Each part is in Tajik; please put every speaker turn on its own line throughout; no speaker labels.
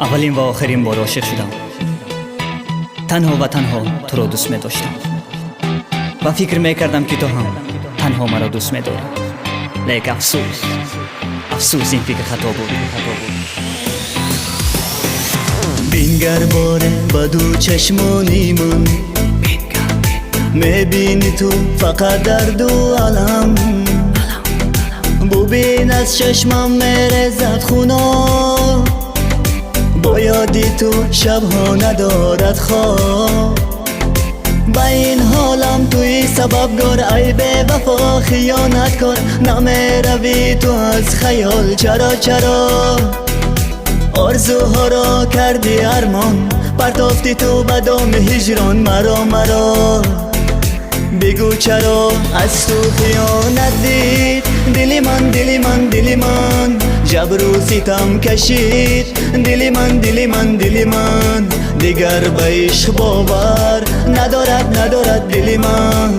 Аввалин ва охирин бор ошиқ шудам. Танҳо ва танҳо туро дӯст медоштам ва фикр мекардам, ки ту ҳам танҳо маро дӯст медорӣ. Лек афсӯс, афсӯс, ин фикр хато буд.
Бингар боре ба ду чашмони ман, мебини ту фақат дарду алам. Бубин, аз чашмам мерезад хуно, бо ёди ту шабҳо надорад хоб. Ба ин ҳолам туи сабабгор, ай бевафо, хиёнаткор. Намеравӣ ту аз хаёл, чаро, чаро? Орзуҳоро кардӣ армон, партофтӣ ту ба доми ҳиҷрон маро, маро. Бигӯ, чаро аз ту хиёнат дид дили ман, дили ман, дили ман, ҷабру ситам кашид дили ман, дили ман, дили ман. Дигар ба ишқ бовар надорад, надорад дили ман.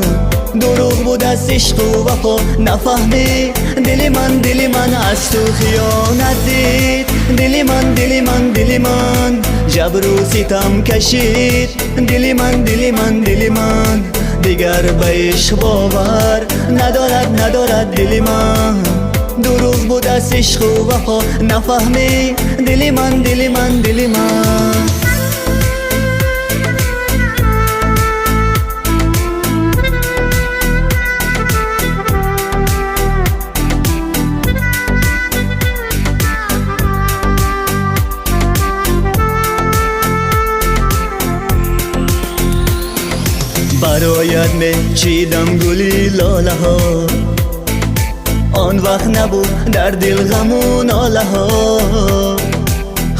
Дурӯғ будаст ишқу вафо, нафаҳмид дили ман, дили ман. Аз ту хиёнат дид дили ман, дили ман, дили ман, ҷабру ситам кашид дили ман, дили ман, дили ман. Дигар ба ишқ бовар надорад, надорад дили ман. Дурӯғ будаст ишқу вафо, нафаҳмид дили ман, дили ман, дили ман. Бароят мечидам гули лолаҳо, он вақт набуд дар дил ғаму нолаҳо.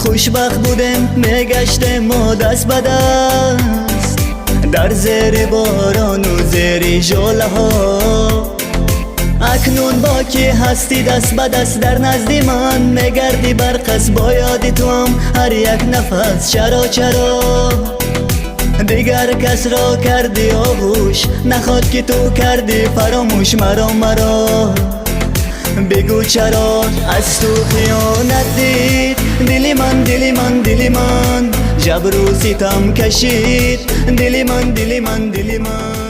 Хушбахт будем, мегаштем мо даст ба даст дар зери борону зери жолаҳо. Акнун бо ки ҳастӣ даст ба даст, дар назди ман мегардӣ барқас. Бо ёди туам ҳар як нафас, чаро, чаро? Дигар касро кардӣ оғӯш, наход ки ту кардӣ фаромӯш маро, маро. Бигӯ, чаро аз ту хиёнат дид дили ман, дили ман, дили ман, ҷабру ситам кашид дили ман, дили ман, дили ман.